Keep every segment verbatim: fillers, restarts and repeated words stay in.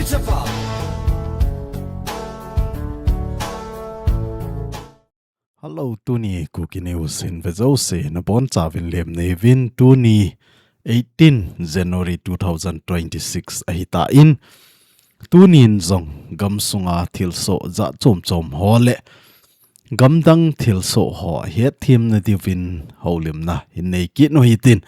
Hello, tuni Kuki News in ve jouse nabonchauvin lemneiyun, tuni eighteen January two thousand twenty-six ahitan, tunin jong gamsunga thilsoh jat chomchom ho le gamdang thilsoh ho hetthem nadiuvin houlimna hin neikit u hitin,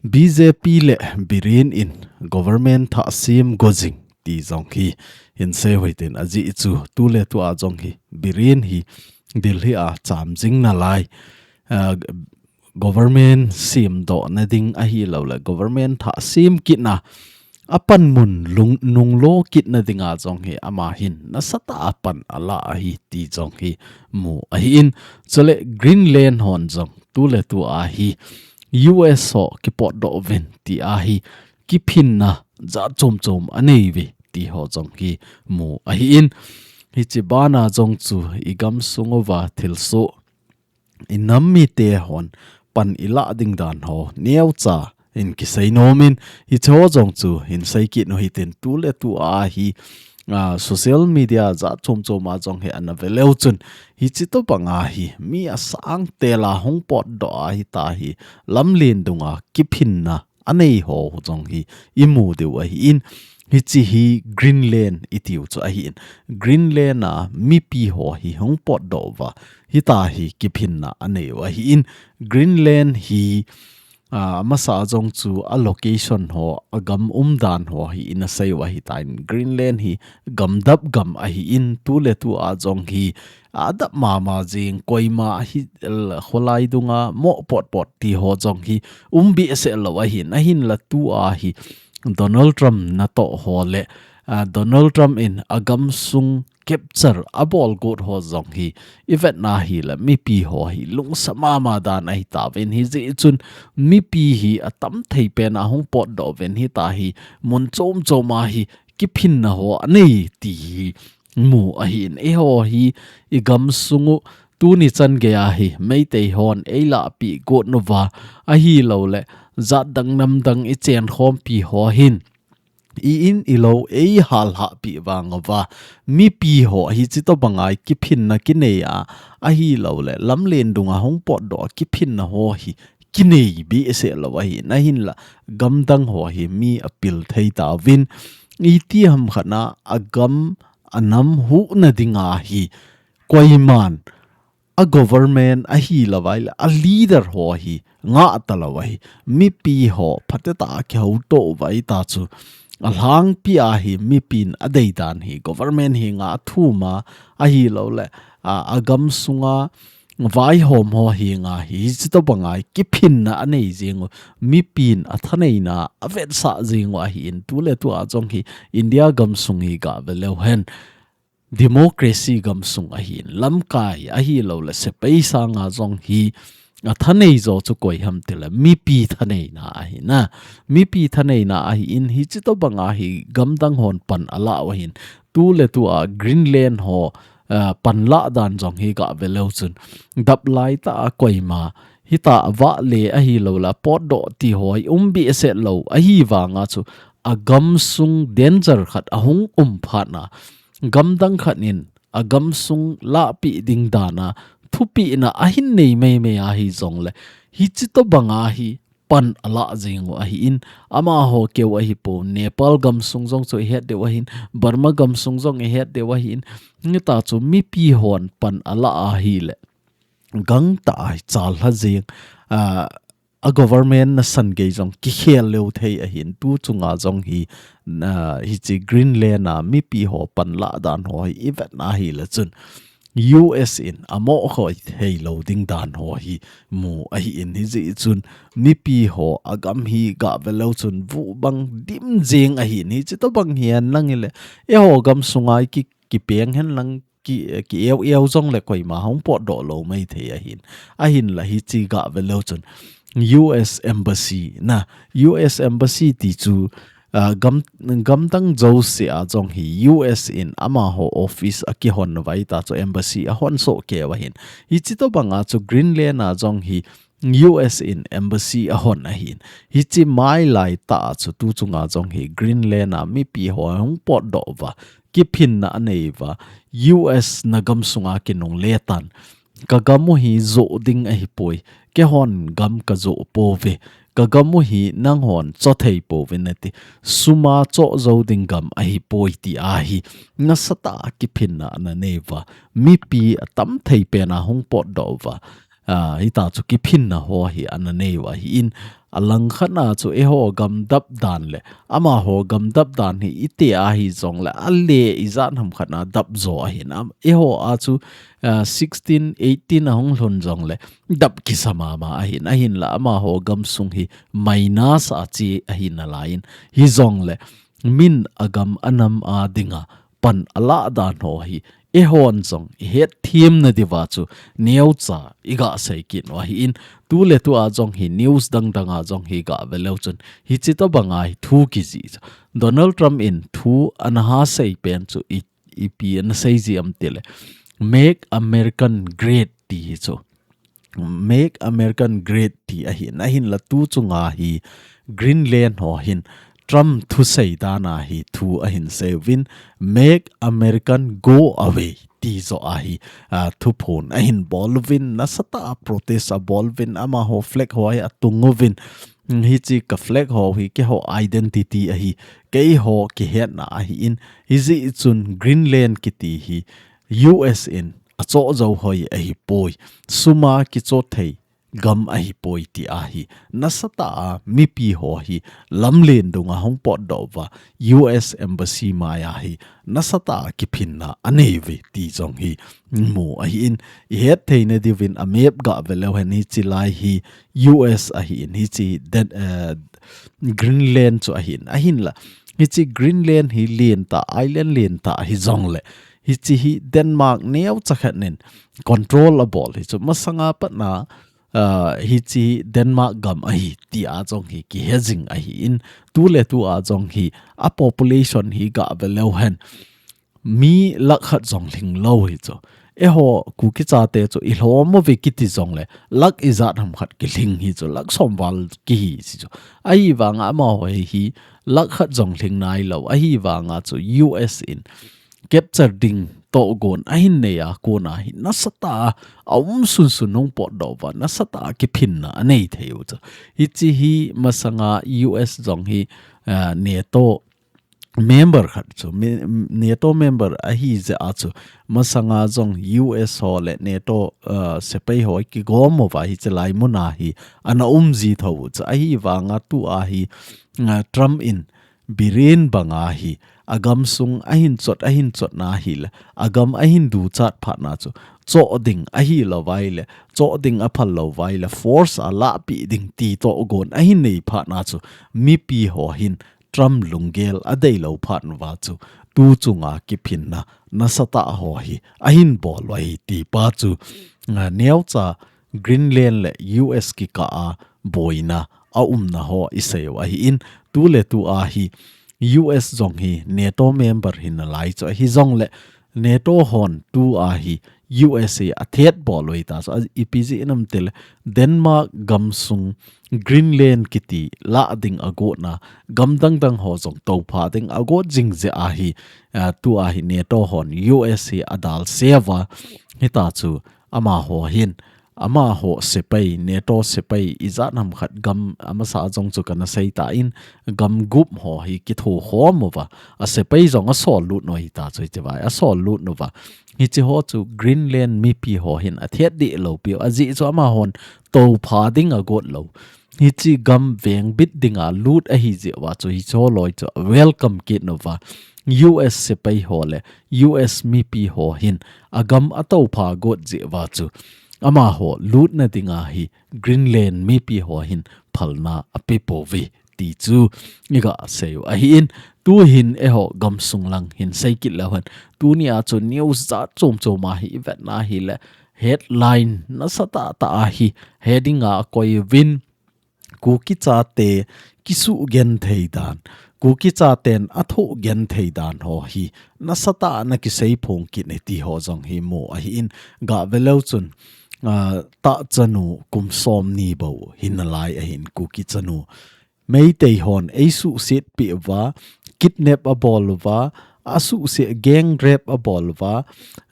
B J P le Biren in government thah sem go jing ti jong hi hin sei u hitin, ajeh chu tuletua jong hi Biren hi Delhi a cham jing nalai, ah, government semdoh nading ahilouleh government thah sem kitna a panmun lung, nunglo kitna dinga jong hi ama hin nasatah a pan ala ahi ti jong hi mu ahin. Chule Greenland hon jong tuletua hi U S ho kipotdoh uvin ti ahi kiphinna jat chomchom aneiuve ti ho jong hi mu ahin. Hiche bana jong chu i gamsung uva thilsoh, i nam mite hon pan ilah ding dan ho neocha in kisei nomin, hiche ho jong chu hin seikit u hitin, tuletua hi, ah, social media jat chomchom a jong hi ana ve leu chun, hiche tobanga hi mi asang tela hung potdoh a hita hi lamlen dunga kiphinna anei ho jong hi i mu diu ahin. Hiche hi Greenland i tiu chu ahin. Greenland a mipi ho hi hung potdoh uva hita hi kiphinna anei u ahin. Greenland hi, ah, amasa jong chu a location ho, a gam umdan ho hi ina sei u ahitan, Greenland hi gamdap gam ahin, tuletua jong hi adap mama jing, koima hi, l-, kholai dunga mo potpot ti ho jong hi um behseh lou ahin, ahinla tua hi Donald Trump natoh ho le, ah, Donald Trump in a gamsung capture abol got ho jong hi i vetna hile mipi ho hi lungsa mama dan ahitauvin, hijeh chun mipi hi atam thei pen a hung potdoh uvin hita hi mun chomchom a hi kiphinna ho anei ti hi mu ahin. Eiho hi i gamsung u tuni chan geiya hi Meitei hon eilahpeh got uva ahilouleh jat dang nam dang i chenkhompi ho hin i in i lou eihallhahpeh vang uva mipi ho hiche tobanga i kiphinna kinei a, ahilouleh lamlen dunga hung potdoh a kiphinna ho hi kinei behseh lou ahin, ahinla gamdang ho hi mi apil thei tauvin, itiham khat a a gam a nam huhna dinga hi koiman a government ahilouva ahile a leader ho hi ngah talou ahi. Mipi ho phatecha a kihoutoh uva ahita chu alhangpi a hi mipin adei dan hi government hi ngah thum a, ahilouleh, a, a gamsunga vaihom ho hi ngah hi, hiche tobanga hi kiphinna anei jing u, mipin athaneina avetsah jing u ahin, tuletua jong hi India gamsung hi gah ve leu hen democracy gamsung ahin, lamkai ahilouleh sepai sanga jong hi athanei jo chu koi ham tile mipi thaneina ahi na. Mipi thaneina ahin, hiche tobanga hi gamdang hon pan alah u ahin, tuletua Greenland ho, ah, pan lah dan jong hi gah ve leu chun dap laitah a koima hita vahle ahilouleh potdoh ti ho hi um behseh lou ahivanga chu a gamsung danger khat ahung um phat na, gamdang khat in a gamsung lahpeh ding dan a thupehna ahin nei meimei ahi jongle, hiche tobanga hi pan alah jing u ahin, amaho keu ahipon, Nepal gamsung jong chu ihet diu ahin, Burma gamsung jong ihet diu ahin, hita chu mipi hon pan alah ahile gangtah a hi chalha jing, ah, a government nasan gei jong kikhel leu thei ahin, tu chunga jong hi, ah, hiche Greenland a mipi ho pan lah dan ho hi i vetna hile chun U S in amoh khoi thei lou ding dan ho hi mu ahin, hijeh chun mipi ho a gam hi gah ve leu chun vuh bang dim jing ahin, hiche tobang hihen lang hile eiho gamsunga i ki, kipeng hen lang ki, ki eu eu jongle koima hung potdoh lou mai thei ahin. Ahinla hiche gah ve leu chun U S Embassy na, U S Embassy ti chu, ah, gam, gamdang jouse a jong hi U S in amaho office akihon uva ahita chu embassy ahon soh keu ahin. Hiche tobanga chu Greenland a jong hi U S in embassy ahon ahin. Hichi mai lai ta chu tu chunga jong hi Greenland a mipi ho hung potdoh uva, kiphinna anei uva, U S na gam sunga kinungle tan. Ka gam u hi jo ding ahi poi. Keihon gam ka jo pouve. Ka gam u hi nanghon cho thei pouve nati. Suma cho jo ding gam ahi poi ti ahi. Nasatah a kiphinna ana nei uva. Mipi atam thei pen a hung potdoh uva. Ah, hita chu kiphinna ho hi ana nei uva ahin. Alang khat na chu eiho gam dap dan le amaho gam dap dan hi iti ahi jongle ale ijat ham khat na dap jo ahin. Am, eiho a chu, ah, sixteen, eighteen ahung lhun jongle dap kisa mama ahin. Ahinla amaho gam sung hi minus a chi ahin nalaiyin. Hijongle min agam anam a dinga pan alah dan ho hi eihon jong ihet themna diuva chu neocha iga sei kit u ahin. Tu le tu a jong hi news dang dang a jong hi ga ve leu chun hichi tobang a hi thu kijih chu. Donald Trump in thu ana ha sei pen chu i, ipi ana sei ji am tile, "Make American Great" ti hi chu. "Make American Great" ti ahin. Ahinla tu chunga hi Greenland ho hin Trump thusei dan a hi thu ahin sei uvin, "Make American Go Away" ti jo a hi, ah, thuphon ahin bol uvin, nasatah a protest abol uvin, amaho flag ho hi atung uvin, "Hichi ka flag ho hi keiho identity ahi, keiho kihetna ahin, hijeh chun Greenland kiti hi U S in acho jo hoi ahi poi, suma kicho thei gam ahi poi" ti ahi. Nasatah a mipi ho hi lamlen dunga hung potdoh uva U S embassy mai a hi nasatah a kiphinna anei uve ti jong hi mu ahin. Ihet theina diuvin a map ga ve leu hen hichi lai hi U S ahin, hichi Den-, eh, Greenland chu ahin. Ahinla hichi Greenland hi lentah, island lentah hijongle hichi hi Denmark neocha khat nin control abol hi chu. Masanga pat na, ah, hichi Denmark gam ahi ti a jong hi kihe jing ahin. Tu le tu a jong hi a population hi ga ve leu hen mi lakh khat jong lhing lou hi chu. Eiho Kuki chate chu ilhom uve kiti jongle lakh ijat ham khat kilhing hi chu, lakh som val kihi si chu. Ahivanga amaho hi lakh khat jong lhing nailou. Ahivanga chu U S in capture ding tohgon ahin nei a kona hi nasatah a aum sunsun hung potdoh uva, nasatah a kiphinna anei thei u chu. Hichi hi masanga U S jong hi, ah, NATO member khat chu, mi, NATO member ahi jeh a chu, masanga jong U S ho le NATO, ah, sepai ho kigom uva hichi lai mun a hi ana um ji tho u chu. Ahivanga tu a hi, ah, Trump in Biren banga hi, agam sung ahin chot, ahin chot na hile, agam ahin duchat phat na chu, cho ding ahilou vai le, cho ding aphal lou vai le, force a lahpeh ding ti tohgon ahin nei phat na chu, mipi ho hin Trump lunggel adei lou phat uva chu, tu chunga kiphinna nasatah ho hi ahin bol uva ahi ti pa chu, ah, neocha Greenland le U S kikah a boina aumna ho isei u ahin, tu le tu a hi U S jong hi NATO member hi nalai chu ahi jongle NATO hon tu a hi U S hi athet bol u ahi ta chu, a, ipi jeh inem tile Denmark gam sung Greenland kiti lah ding agotna, gam dang dang ho jong toupha ding agot jing jeh a hi, a, tu a hi NATO hon U S hi adalse uva, hita chu amaho hin, amaho sepai, NATO sepai, ijat ham khat gam amasa jong chu kana sei tan, gam gup ho hi kithokhom uva, a sepai jong asol lut u ahi ta chu hiti uva, asol lut uva. Hichi ho chu Greenland mipi ho hin athet deh lou piu, ajeh chu amahon toupha ding agot lou. Hichi gam vengbit dinga lut ahi jeh uva chu hichi ho loi chu welcome kit uva. U S sepai ho le U S mipi ho hin agam atoupha got jeh uva chu amaho lutna dinga hi Greenland mipi ho hin phalna ape pouve ti chu iga sei u ahin, tu hin eiho gam sung lang hin sei kit leu hen. Tuni a chu news jat chom chom a hi ivet na hile headline nasatah tah a hi heading a akoi uvin, Kuki chate kisugenthei dan, Kuki chaten athoh genthei dan ho hi nasatah a ana kisei phong kit e ti ho jong hi mu ahin, ga ve leu chun ah, tah chanu kum som ni bou hi nalai ahin Kuki chanu. Meitei hon eisuhsetpi uva, kidnap abol uva, asuhset gang rape abol uva,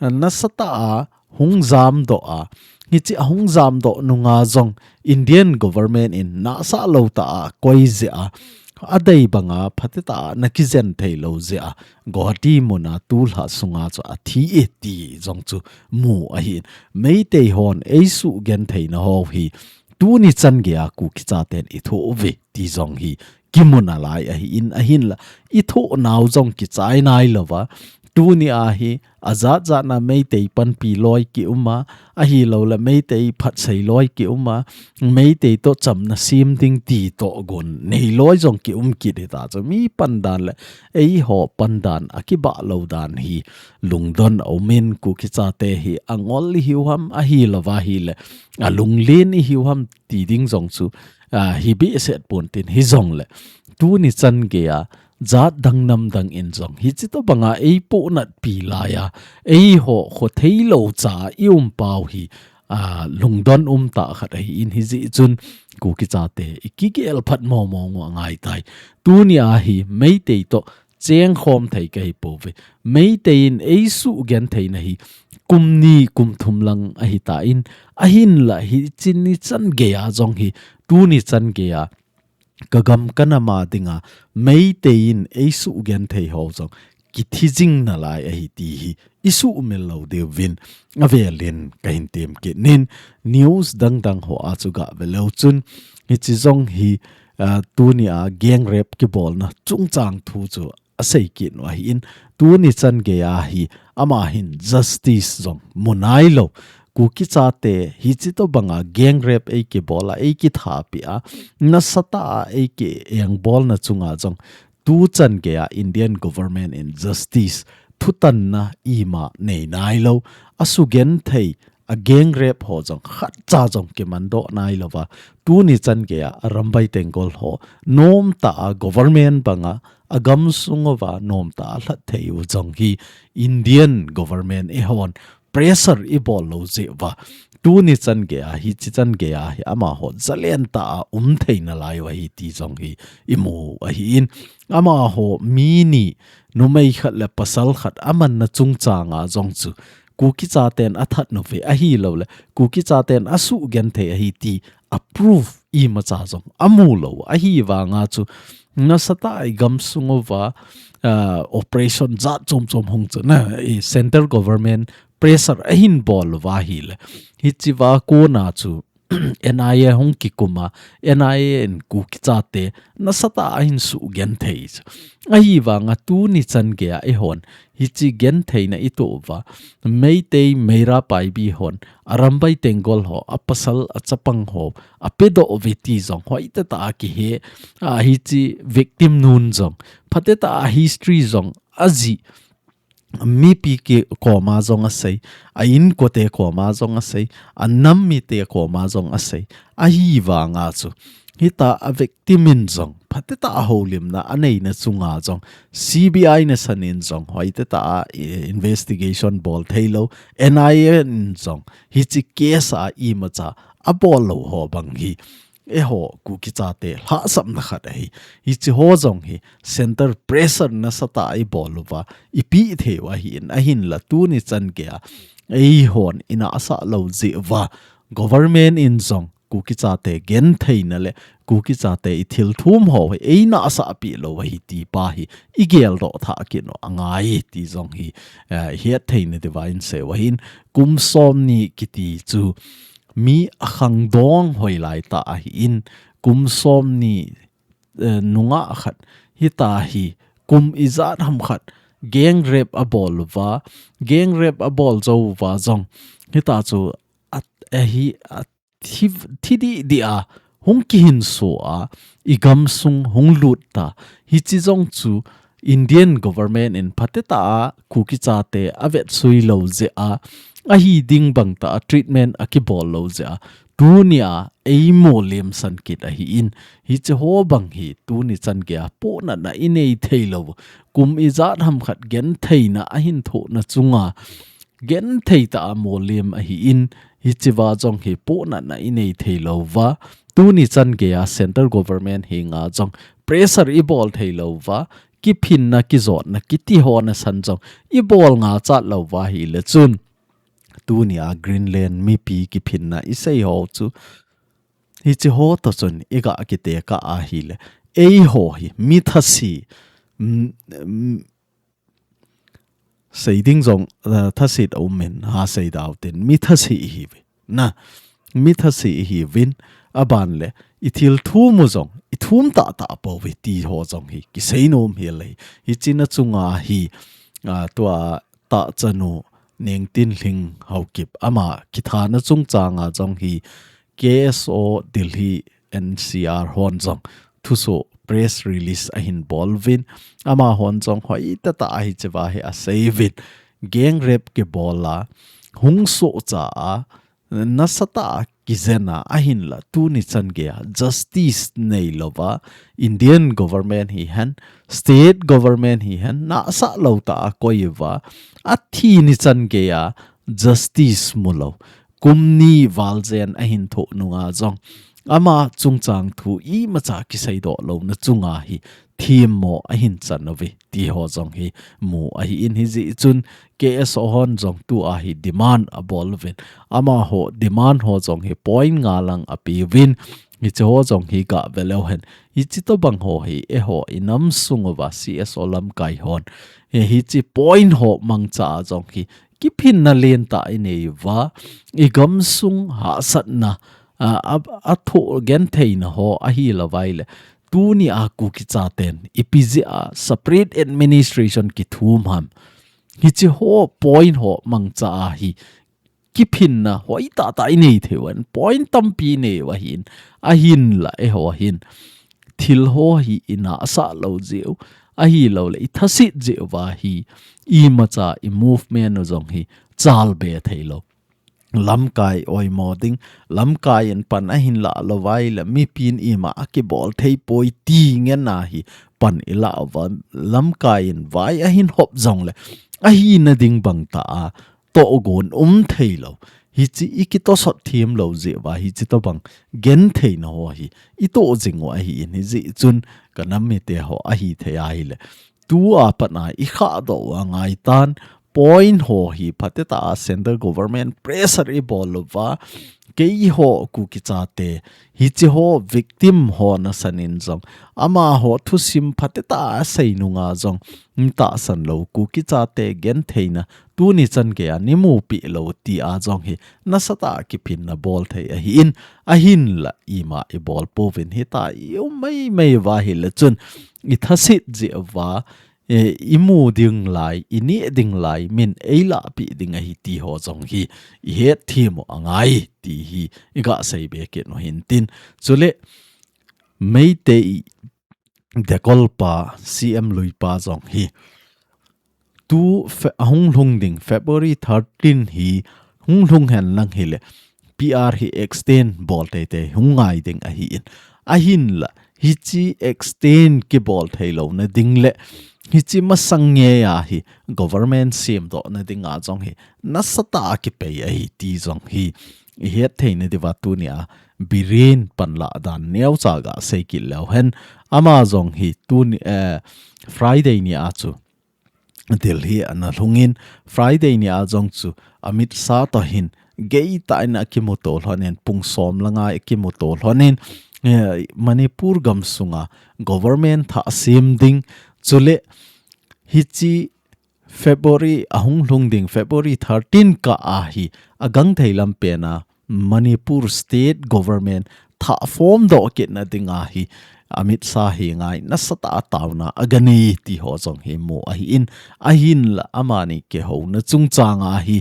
nasatah a hung jamdoh a, hichi ahung jamdoh nunga jong Indian government in nahsah lou tah a koi jeh a, adei banga phatetah a nakijen thei lou jeh a, Guwahati muna tulha sunga chu athi e ti jong chu mu ahin. Meitei hon eisuh gentheina ho hi tuni chan geiya Kuki chaten ithoh uve ti jong hi kimu nalai ahin, ahinla ithoh nau jong kichai nailouva, tuni a hi ajat jatna Meitei panpi loi kium a, ahilouleh Meitei phatsei loi kium a, Meitei toh chamna sem ding ti toh gon nei loi jong kium kit hita chu mi pandan le eiho pandan akibah lou dan hi lungdon aumin, Kuki chate hi angol ihiu ham, ahilouva ahileh alunglen ihiu ham ti ding jong chu, ah, hi behseh pon tin, hijongleh tuni chan geiya jat dang nam dang in jong hichi tobanga eipohnatpi laiya eiho khotheilou cha ium pau hi, ah, lungdon umtah khat ahin, hijeh chun Kuki chate ikigel phat momo u angaitai. Tuni a hi Meitei toh chengkhom thei kahi pouve. Meitei in eisuh gentheina hi kum ni kum thum lang ahitan, ahinla hichi ni chan geiya jong hi, tuni chan geiya kagam kanam a dinga Meitei in eisuh genthei ho jong kithi jing nalai ahi ti hi isuhmil lou diuvin avelin kahin tem kit in, news dang dang hoa chu gah ve leu chun, hichi jong hi, ah, tuni a gang rape kibolna chungchang thu chu asei kit u ahin, tuni chan geiya hi ama hin justice jong mu nailou. Kuki chate hichi tobanga gang rape eikibol a, eikithapi a, nasatah a eikiengbolna chunga jong tu chan geiya Indian government in justice thutanna ima nei nailou. Asugenthei a gang rape ho jong khatcha jong kimandoh nailouva, tuni chan geiya Arambai Tenggol ho nomtah a government banga agamsung uva nomtah a lhat thei u jong hi Indian government ihon pressure ibol lou jeh uva, tuni chan geiya hichi chan geiya hi amaho jalen tah a um thei nalai u ahi ti jong hi imu ahin, amaho mi ni, numei khat le pasal khat amanna chungchanga jong chu Kuki chaten athat nauve, ahilouleh Kuki chaten asuh genthei ahi ti a proof imacha jong amu lou. Ahivanga chu nasatah a igamsung uva, ah, operation jat chom chom hung chu na, i central government pressure ahin bol uva ahileh, hichi va kona chu N I A hung kikum a, N I A in Kuki chate nasatah a ahin suhgenthei chu. Ahivanga tuni chan geiya eihon hichi gentheina itoh uva, Meitei Meira Paibi hon Arambai Tenggol ho, apasal achapang ho apedoh uve ti jong hoitah tah a kihe, a hichi victim nun jong phatetah a history jong ajih, mipi koma jong asei, a inkote koma jong asei, anam mite koma jong asei. Ahivanga chu hitia victim in jong phatetah a houlimna aneina chunga jong, C B I nasan in jong hoitah tah a, eh, investigation bol theilou, N I A in jong hichi case a imacha abol lou ho bang hi eiho Kuki chate lhahsamna khat ahi. Hichi ho jong hi center pressure nasatah a ibol uva ipeh thei u ahin, ahinla tuni chan geiya eihon inahsah lou jeh uva government in jong Kuki chate gentheina le Kuki chate ithilthum ho hi einahsahpi lou ahi ti pa hi igeldoh thah kit u angai ti jong hi, eh, hetthei nadiuva insei u ahin, kum som ni kiti chu mi akhangdong hoilai tah ahin, kum som ni, eh, nungah khat hitia hi kum ijat ham khat gang rape abol uva, gang rape abol jou uva jong hitia chu at, ahi, athi, thi didi a hung kihinso a, igamsung hung lut ta. Hichi jong chu Indian government in phatetah a Kuki chate avetsui lou jeh a, ahi ding bang tah a treatment akibol lou jeh a, tunia eimolem san kit ahin, hichi ho bang hi tuni chan geiya pohnatna inei theilou, kum ijat ham khat gentheina ahin thohna chunga genthei tah a molem ahin, hichiva jong hi pohnatna i nei thei lou va, tuni chan geiya central government henga jong pressure i bol thei lou va, kiphinna, kijotna, kiti ho nasan jong i bol ngachat lou va ahile chun, tunia Greenland mipi kiphinna i sei ho chu, hichi ho toh chun i ga kitekah ahile, eiho hi mi thase, mm, mm, sei ding jong, uh, thaset a um in ha sei dau tin, mi thase ihiuve. Na, mi thase ihiuvin, aban le, i thil thum u jong i thum tahtah pouve ti ho jong hi kisei nom hi le. Hichi na chunga hi, uh, tua tahchanu Nengtinlhing Haokip ama kithana chungchanga jong hi K S O Delhi N C R hon jong thusoh press release ahin bol uvin, amahon jong hoitah tah a hichiva hi asei uvin, gang rape kibol a, hung sohcha a, nasatah a kijen a, ahinla tuni chan geiya justice nei louva, Indian government hihen, state government hihen, nahsah lou tah a koi uva, athi ni chan geiya justice mu lou, kum ni val jen ahin thoh nunga jong, ama chungchang thu imacha kiseidoh louna chunga hi themmo ahin chan uve ti ho jong hi mu ahin, hijeh chun K S O hon jong tua hi demand abol uvin, amaho demand ho jong hi point nga lang apeuvin, hichi ho jong hi gah ve leu hen, hichi tobang ho hi eiho i nam sung uva C S O lamkai hon, hi, hichi point ho mangcha a jong hi kiphinna lentah i nei uva, i gamsung hahsatna, a, a, a thoh gentheina ho ahilouva ahile, tunia Kuki chaten ipi jeh a separate administration kithum ham, hichi ho point ho mangcha a hi kiphinna hoitah tah i nei thei uvin, point tampi i nei uva ahin, ahinla eiho hin thil ho hi i nahsah lou jeh u, ahilouleh i thaset jeh uva hi imacha i movement u jong hi chalbe thei lou. Lamkai oimo ding, lamkai in pan ahin lah louva ahile, mipin ima akibol thei poi ti ngen a hi pan i lah uva, lamkai in vai ahin hop jongle, ahina ding bang tah a tohgon um thei lou. Hichi i kitosot them lou jeh uva, hichi tobang gentheina ho hi i toh jing u ahin, hijeh chun ka nam mite ho, ahithei ahile, tua pat a i khahdoh u angai tan, point ho hi phatecha a central government pressure i bol uva, keiho Kuki chate, hichi ho victim ho nasan in jong, amaho thusim phatecha a sei nunga jong, i tahsan lou Kuki chate gentheina, tuni chan geiya nei mupi lou ti a jong hi nasatah a kiphinna bol thei ahin, ahinla ima i bol pouvin, hitia i um maimai uva ahile chun i thaset jeh uva, e, i mu ding lai, i neh ding lai, min ei lahpeh ding ahi ti ho jong hi i hetthem u angai ti hi i gah seibe kit u hintin. Chule Meitei Dekolpa, C M Luipa jong hi tu Fe-, ahung lhung ding February thirteen hi hung lhung hen lang hile, P R hi extend bol teitei hung ngai ding ahin. Ahinla, hichi extend kibol thei louna ding le, hichi masang ngeiya hi government semdohna dinga jong hi nasatah a kipei ahi ti jong hi i hetthei na diuva tunia Biren panlah dan neocha gah sei kit leu hen, ama jong hi tuni, eh, Friday ni a chu Delhi ana lhungin, Friday ni a jong chu Amit Shah toh hin geitah in akimuto lhonin, pung som langa akimuto lhonin, eh, Manipur gamsunga government thah sem ding, chule hichi February ahung lhung ding, February thirteen kah a hi agangthei lampen a Manipur state government thah form doh kitna dinga hi Amit Shah henga hi nasatah a taona aga nei ti ho jong hi mu ahin, ahinla amani kihouna chungchanga hi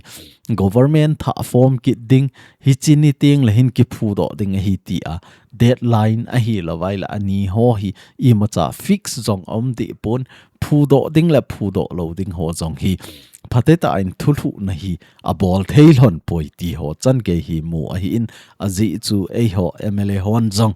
government thah form kit ding, hichi ni teng le hin kiphudoh ding ahi tia deadline ahilouva ahile, ani ho hi imacha fix jong aum deh pon, phudoh ding le phudoh lou ding ho jong hi phatecha in thulhuhna hi abol thei lhon poi ti ho chan gei hi mu ahin, ajeh chu eiho M L A hon jong,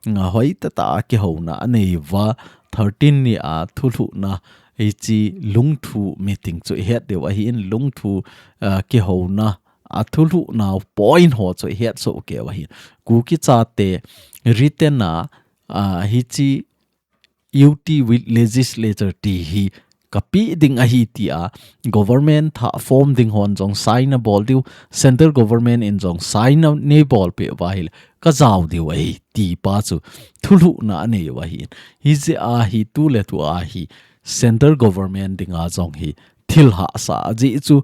nga, hoitah tah a kihouna anei uva, thirteen ni a thulhuhna, hichi lungthu meeting chu i het diu ahin, lungthu, ah, kihouna a thulhuh nau point ho chu i het soh kei u ahi. Kuki chate written a, a, hichi U T with legislature ti hi ka pe ding ahi tia government thah form ding hon jong sign a bol diu, central government in jong sign a nei bol peh uva ahile ka jao diu ahi ti pa chu thulhuhna a nei u ahi. Hijeh a hi tu le tu a hi central government dinga jong hi thil hahsa a jeh chu,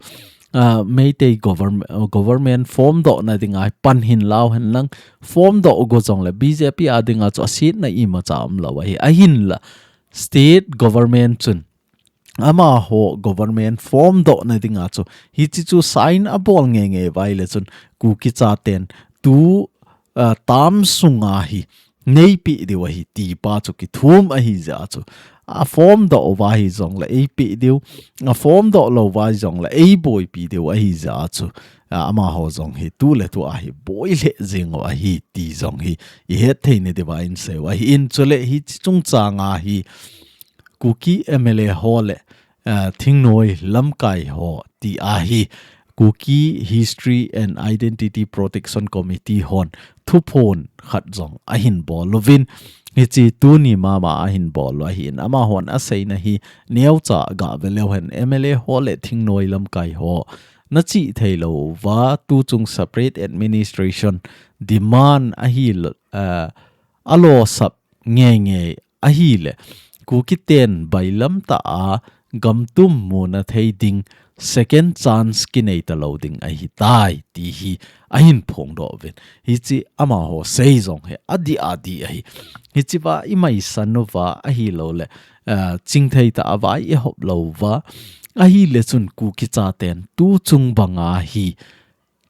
ah, Meitei government, government form dohna dinga pan hin lau hen lang, form doh go jong le B J P a dinga chu a sietna imacha um lou ahi. Ahinla state government chun amaho government form dohna dinga chu hichi chu sign a bol ngeingei uva ahile chun Kuki chaten tu, ah, term sunga hi nei peh diu ahi ti pa chu kithum ahi jeh a chu. A form doh uva hi jong le ei peh diu, a form doh lou uva hi jong le ei boipi diu ahi jeh a chu. Ah, amaho jong hi tu le tu a hi boi lheh jing u ahi ti jong hi i het thei na diuva in sei u ahi in. Chule hichi chungchang a hi Kuki M L A ho le, ah, thingnoi lamkai ho ti a hi Kuki History and Identity Protection Committee hon thuphon khat jong ahin bol uvin, hichi tuni mama ahin bol u ahi in, amahon a seina hi neocha ga ve leu hen M L A ho le thingnoi lamkai ho na chih thei lou uva tu chung separate administration demand ahi lo, ah, a losap ngeingei ahile, Kuki ten bailam tah a gam tum muna thei ding second chance kinei ta lou ding ahi tai ti hi ahin phongdoh uvin. Hichi amaho sei jong hi adih adih ahi. Hichi uva i maisan uva ahilou le, ah, chingthei tah a vai i hop lou uva ahile chun Kuki chaten tu chung banga hi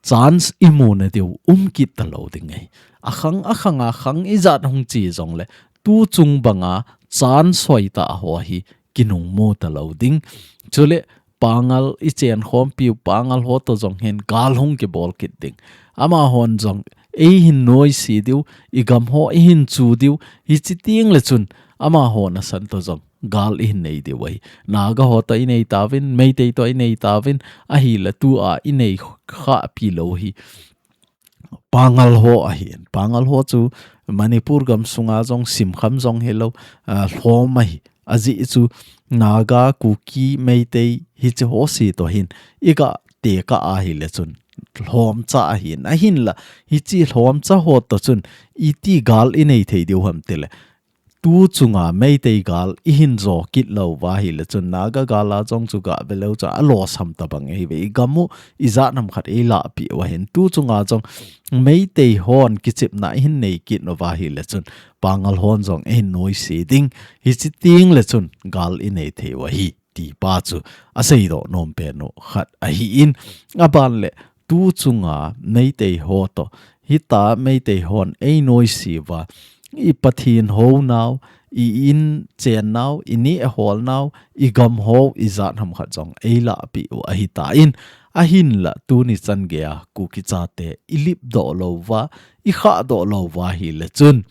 chance i muna diu um kit ta lou ding ahi. A khang, a khang, a khang ijat hung chi jong le, tu chung banga chance hoi tah ho hi kinung mu ta lou ding. Chule Pangal i chen khompiu Pangal ho to jong hin gal hung kibol kit ding. Amahon jong ei hin noise diu, i gam ho i hin chu diu, hichi teng le chun amahon asan to jong gal i hin nei diu ahi. Naga ho to i nei tauvin, Meitei to i nei tauvin, ahile tu a i nei khah pi lou hi Pangal ho ahi. Pangal ho chu Manipur gam sunga jong simkham jong hilou, ah, lhom ahi. Ajeh chu Naga, Kuki, Meitei hichi ho si to hin i ga tekah ahile chun lhomcha ahi in. Ahinla hichi lhomcha ho to chun iti gal i nei thei diu ham tile, tu chunga Meitei gal i hin jo kit lou uva ahile chun Naga gal a jong chu ga ve leu cha a losam tabang ahi ve. I gam u ijat ham khat ei lahpeh u ahin, tu chunga jong Meitei hon kichepna i hin nei kit uva ahile chun Pangal hon jong ei hin noise ding, hichi teng le chun gal i nei thei u ahi ti pa chu a seidoh nom pen u khat ahi in, aban le tu chunga Meitei ho to, hita Meitei hon ei noise uva, i Pathen ho nau, i in chen nau, i neh hol nau, i gam ho ijat ham khat jong ei lahpeh u ahi tan, ahinla tuni chan gei a Kuki chate i lipdoh lou uva, i khahdoh lou uva ahile chun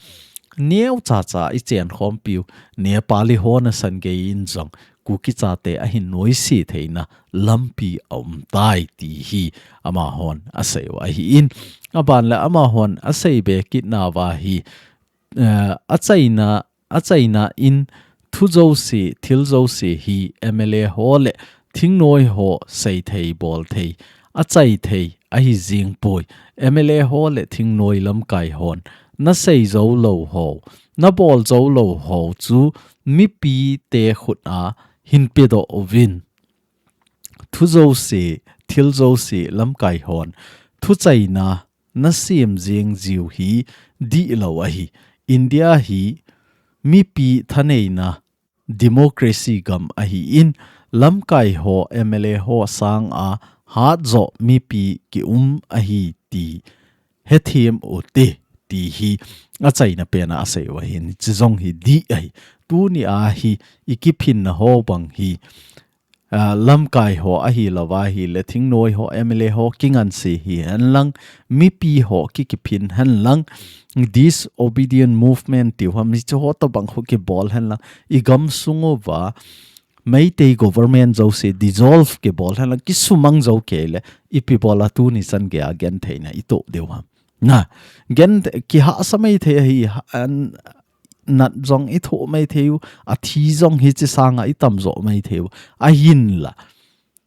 neocha cha i chen khompiu Nepali ho nasan gei in jong Kuki chate a hin noise theina lampi a um tai ti hi amahon a sei u ahi in. Aban le amahon a sei be kit nauva hi, eh, a chaina, a chaina in thu jouse, thil jouse hi M L A ho le thingnoi ho sei thei, bol thei, a chai thei ahi jing poi. M L A ho le thingnoi lamkai hon na sei jou lou ho, na bol jou lou ho chu mipi te khut a hin pedoh uvin. Thu jouse, thil jouse lamkai hon thu chaina na sem jing jiu hi dihlou ahi. India hi mipi thaneina democracy gam ahi in, lamkai ho M L A ho sanga hat jo mipi ki um ahi ti hethem u te ti hi a chaina pen a a sei u ahin, chi jong hi dih ahi. Tuni a hi i kiphinna ho bang hi, ah, lamkai ho ahi lou va ahile thingnoi ho, M L A ho kinganse hi hen lang, mipi ho ki kiphin hen lang, disobedient movement tiu ham, hiche ho tobang ho kibol hen lang, i gam sung uva Meitei government jouse dissolve kibol hen lang kisumang jou kei le, ipi bol a tuni chan gei a genthei na ito diu ham. Na, gen kihahsa maithei ahi, an, nat jong ithoh maithei u, athi jong hiche sanga itam jo maithei u. Ahinla,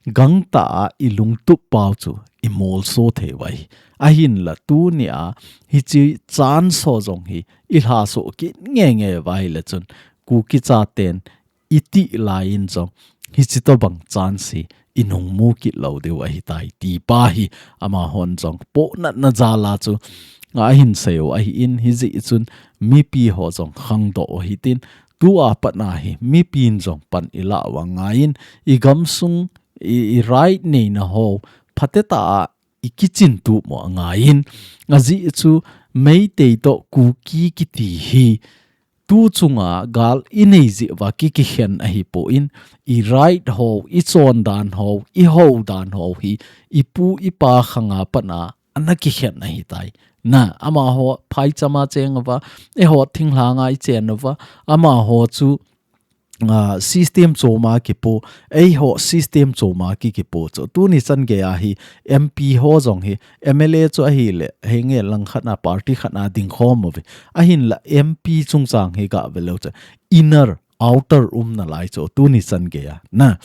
gangtah a ilungtup pau chu imolso thei u ahi. Ahinla tuni a hiche chance ho jong hi ilhaso kit ngenge uva ahile chun Kuki chaten itih laiyin jong hiche tobang chance hi inung mu kit lou diu ahitai ti pa hi amahon jong pohnatna jal a chu ahin sei u ahin, hijeh chun mipi ho jong khangdoh u hitin, tua pat a hi mipin jong pan ilah u angaiyin, igamsung i, i right neina ho phatecha a ikichin tup u angaiyin, ajeh chu Meitei toh Kuki kiti hi tu chunga gal inei jeh uva ki, kikhen ahipon, i right ho, ichondan ho, ihoudan ho hi ipu ipa khanga pat a ana kikhen ahitai. Na, amaho phaicham a cheng uva, eiho thinglhang a ichen uva, amaho chu, ah, system chom a kipo, eiho system chom a ki, kipo chu. Tuni chan gei a hi M P ho jong hi, M L A chu ahile, henge langkhat a party khat a dingkhom uve. Ahinla M P chungchang hi gah ve leu chu, inner, outer um nalai chu, tuni chan gei a. Na,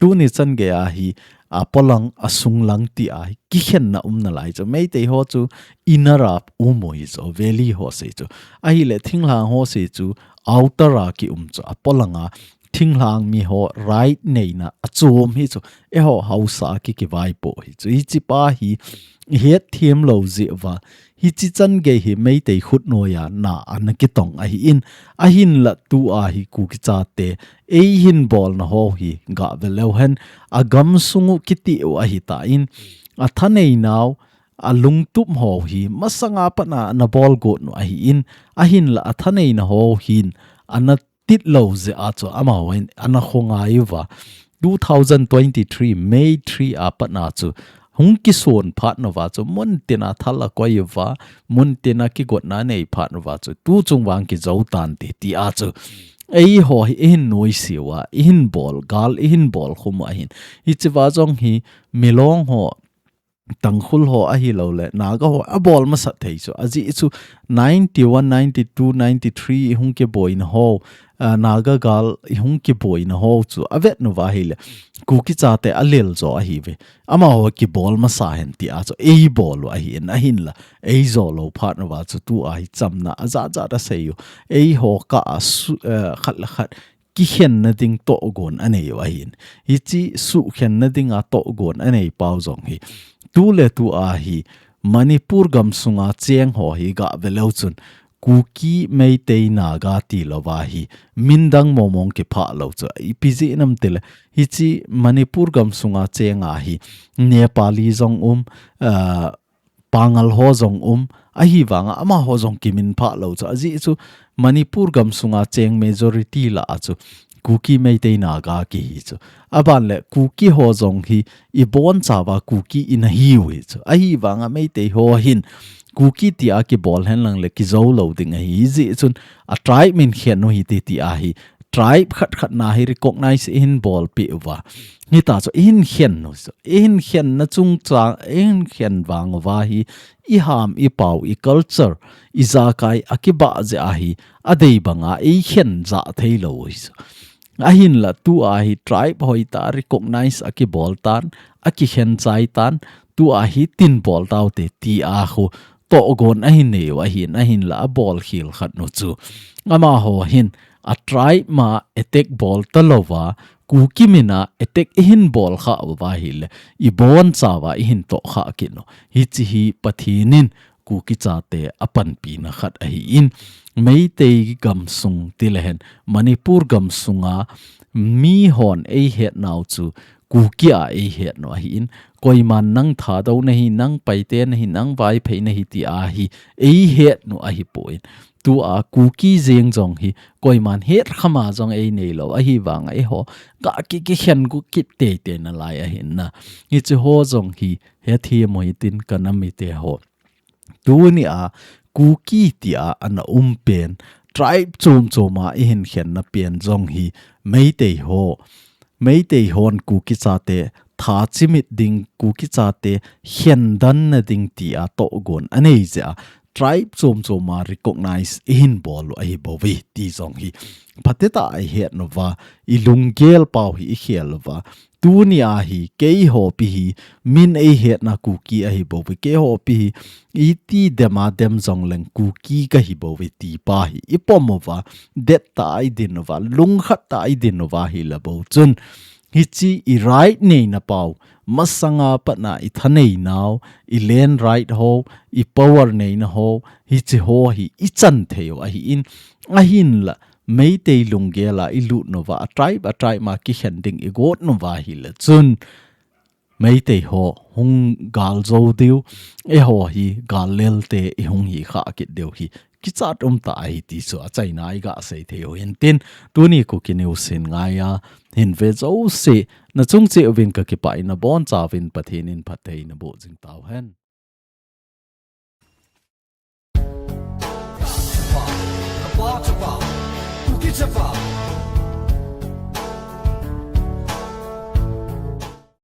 tuni chan gei a hi, a polang, asunglang ti a hi kikhenna um nalai chu. Meitei ho chu inner a um u hi chu, valley ho sei chu. Ahile thinglhang ho sei chu outer a kium chu, apolang a thinglhang mi ho right neina achom hi chu, eiho haosa a ki, kivaipoh hi chu. Hiche pa hi ihetthem lou jeh uva hiche chan gei hi Meitei khutnoi a na ana kitong ahin, ahinla tua hi Kuki chate eihin bolna ho hi gah ve leu hen, agamsung u kitih u ahitan, athaneinau, alungtup ho hi masanga pat a ana bol got u ahin, ahinla athaneina ho hin ana tit lou jeh a chu amaho hin ana khongai uva. Two thousand twenty-three May three a pat a chu hung kison phat uva chu muntin a thal akoi uva, muntin a kigotna anei phat uva chu tu chung vang kijou tante ti a chu eiho hi ihin noise uva, ihin bol, gal ihin bol khum u ahin. Hiche va jong hi Milong ho, Tangkhul ho ahilouleh Naga ho abol masat thei chu. Ajeh chu ninety-one, ninety-two, ninety-three ihung kiboina ho, ah, Naga gal ihung kiboina ho chu avet uva ahile Kuki chate alel jo ahiuve. Amaho kibol masa hen ti a chu eibol u ahin, ahinla eijo lou phat uva chu tua hi chamna ajat jat asei u. Eiho kah a su, eh, khat le khat kikhenna ding tohgon anei u ahin. Hiche sukhenna dinga tohgon anei pau jong hi tu le tua hi Manipur gamsunga cheng ho hi gah ve leu chun Kuki, Meitei, Naga ti louva hi min dang momong kiphah lou chu. Ipi jeh ham itile hiche Manipur gamsunga cheng a hi Nepali jong um, ah, Pangal ho jong um, ahivanga amaho jong kiminphah lou chu. Ajeh chu Manipur gamsunga cheng majority lah a chu Kuki, Meitei, Naga kihi chu. Aban le Kuki ho jong hi ibonchauva Kuki ina hiu hi chu. Ahivanga Meitei ho hin Kuki tia kibol hen lang le kijou lou ding ahi. Hijeh chun a tribe min khen u hite ti ahi. Tribe khat khat na hi recognize ihin bolpeh uva. Hita chu ihin khen u chu. Ihin khenna chungchang, ihin khen vang uva hi iham, ipao, iculture, ijakai akibah jeh ahi. Adei banga eikhen jah thei lou u hi chu. Ahinla tua hi tribe hoitah a recognize akibol tan, akikhen chai tan, tua hi tin bol taute ti a khu tohgon ahin nei u ahin, ahinla abol khel khat u chu. Amaho hin a tribe ma attack bol talouva, Kuki mina attack ihin bol khah uva ahile, ibonchauva ihin toh khah kit u. Hiche hi Pathen in Kuki chate apanpina khat ahin, Meitei gamsung tile hen, Manipur gamsunga mihon eihet nau chu Kuki a eihet u ahin, koiman nang Thadou nahi, nang Paite nahi, nang Vaiphei nahi ti a hi eihet u ahipon. Tua Kuki jeng jong hi koiman hetkhama jong einei lou, ahivanga eiho gah ki, kikhen gu kit teitei nalai ahin na. Hiche ho jong hi hethem u hitin ka nam mite ho. Tunia Kuki tia ana um pen, tribe chom choma ihin khenna pen jong hi Meitei ho Meitei hon Kuki chate tha chimit ding, Kuki chate khendan na ding tia togon anei jeh a tribe chom chom a recognize ihin bol u ahi bou ve ti jong hi phatea i het uva, i lunggel pau hi i khel uva. Tuni a hi keiho pi hi min ei hetna Kuki ahi bou ve, keiho pi hi iti dem a dem jong leng Kuki kahi bou ve ti pa hi i pom uva, det ta i din uva, lungkhat ta i din uva hi le bou chun, hichi i right neina pau, masanga patna i thanei nau, i land right ho, i power neina ho, hichi ho hi i chan thei u ahi in, ahin la, Meitei lunggel a i lut uva, a tribe, a tribe ma kikhen ding i got uva hi le chun, Meitei ho hung gal jo diu, eiho hi gal lel te i hung hi kha kit diu hi kichat um ta ahi ti chu achaina i ga sei thei u hin tin, tuni Kuki News hin ngai a, hin ve jouse, na chung cheh uvin ka kipah in, na boncha uvin Pathen in phattheina boh jing tau hen.